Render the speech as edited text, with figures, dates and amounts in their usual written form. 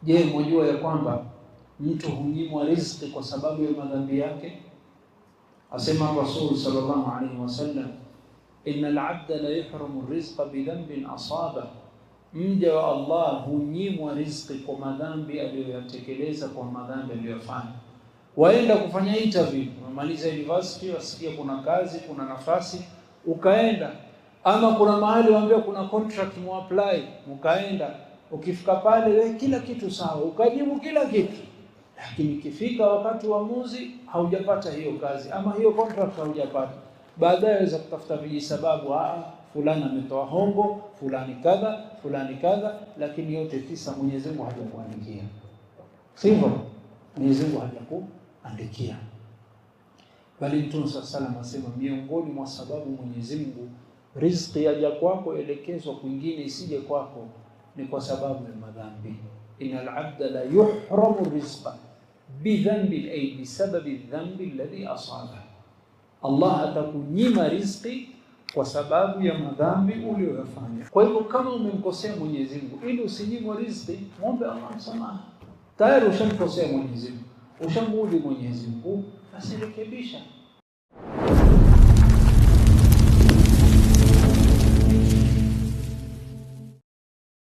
Je, mwajua ya kwamba mtu hunyimwa riziki kwa sababu ya madhambi yake? Asema Rasul sallallahu alaihi wasallam, innal abda la yuhramu rizqa bidhanbin asaba, mja wa Allah hunyimwa riziki kwa madhambi aliyoyatekeleza, kwa madhambi aliyofanya. Waenda kufanya interview, umemaliza university, wasikia kuna kazi, kuna nafasi, ukaenda. Ama kuna mahali waambia kuna contract, muapply, mkaenda. Ukifika pale we kila kitu sawa, ukajibu kila kitu, lakini ikifika wakati wa uamuzi haujapata hiyo kazi ama hiyo contract haujapata. Baadaye waweza kutafuta vijisababu, fulani ametoa hongo, fulani kadha, fulani kadha, lakini yote tisa Mwenyezi Mungu hajakuandikia, sivyo? Mwenyezi Mungu hajakuandikia. Bali Mtume sallallahu alayhi wasallam asema miongoni mwa sababu Mwenyezi Mungu riziki yaja kwako elekezwa kwingine isije kwako ni kwa sababu ya madhambi. Innal abda la yuhramu rizqa bidhanbi, ay bisababi dhambi alladhi asaba. Allah atakunyima riziki kwa sababu ya madhambi uliyoyafanya. Kwa hivyo kama umemkosea Mwenyezi Mungu, ili usinyimwe riziki, muombe Allah msamaha. Tayari ushamkosea Mwenyezi Mungu, ushamuudhi Mwenyezi Mungu, basi rekebisha.